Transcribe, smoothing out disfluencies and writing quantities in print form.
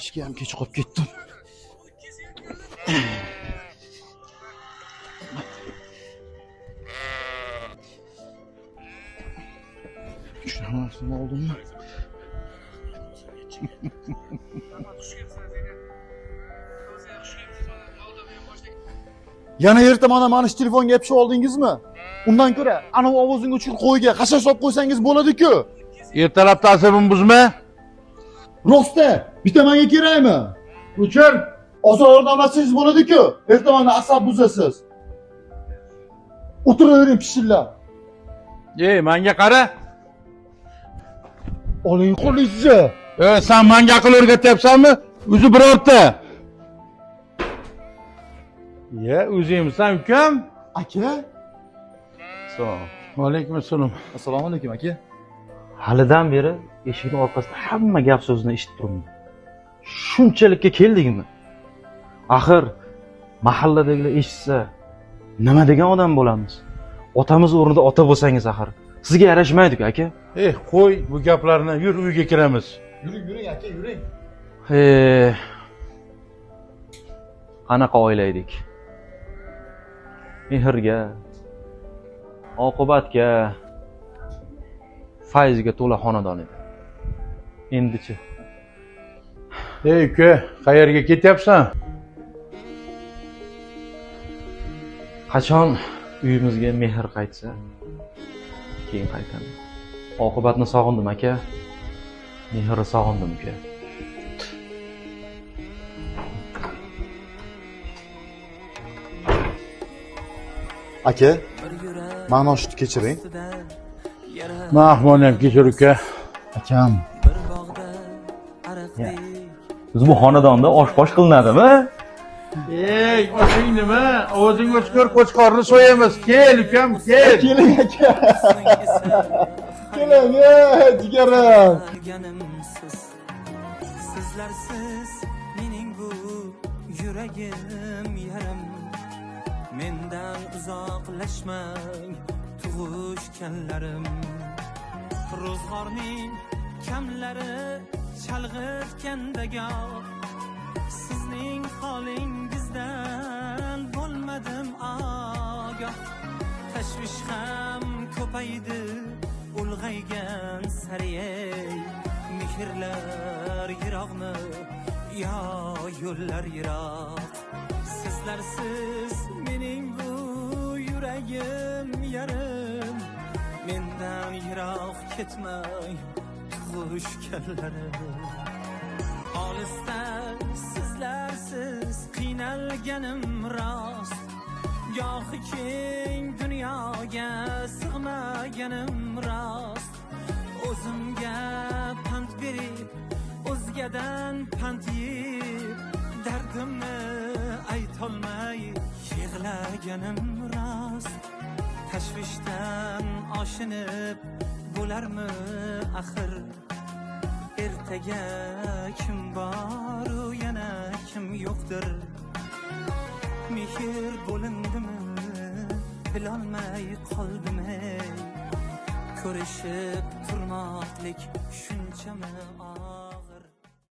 Ishga ham kech qolib ketdim. Shuni oldimmi? Yana erta mana shu telefonga yopishib oldingizmi? Undan ko'ra anavi ovozing o'chir qo'yga qasha solib qo'ysangiz bo'ladi-ku. Ertalab ta'sibim buzma. Rosta, bitta menga kerakmi? O'chir. Oson yordamlasangiz bo'ladi-ku. Erta mana asab buzasiz. O'tiravering pishillab. Ey, menga qara. Oling qo'lingizni. Sen menga aql o'rgatyapsanmi? O'zi birorta. Ya, o'zingmisan ukam? Aka. Salom. Alaykum assalom. Assalomu alaykum aka. Halidan beri eshikning orqasida hamma gap so'zini eshitib turibman. Shunchalikka keldikmi? Axir mahalladagilar eshitsa nima degan odam bo'lamiz? Otamiz o'rnida ota bo'lsangiz axir. Sizga yarashmaydi-ku aka. Eh, qo'y bu gaplarni, yur uyga kiramiz. Yuring, yuring aka, yuring. Qanaqa oila edik? Mehrga, oqibatga, fayzga to'la xonadon edi. Endichi? Ey uka, qayerga ketyapsan? Qachon uyimizga mehr qaytsa, keyin qaytaman. Oqibatni sog'indim aka. Mehrni sog'indim uka. Aka, ma'no shuni kechiring. Mahmoni ham kechir uka. Akam. Biz bu xonadonda osh-posh qilinadimi? Ey, oshing nima? O'zing o'chkir qo'chqorni so'yamiz. Kel ukam, kel. Keling aka. Keling, ey, jigarim. Sizlarsiz mening bu yuragim yarim. Mendan uzoqlashmang tug'ishganlarim. Ro'zg'orning kamlari chalg'itganda goh sizning holingizdan bo'lmadim ogoh. Tashvish ham ko'paydi ulg'aygan sari, mehrlar yiroqmi yo yo'llar yiroq. Sizlarsiz mening bu yuragim yarim. Mendan yiroq ketmang tug'ishganlarim. Olisda sizlarsiz qiynalganim rost. Gohi keng dunyoga sig'maganim rost. O'zimga pand berib, o'zgadan pand yeb, dardimni aytolmay yig'laganim rost. Tashvishdan oshinib bo'larmi axir? Ertaga kim bor u yana kim yo'qdir? Mehr bo'lindimi bilolmay qoldim ey. Ko'rishib turmoqlik shunchami?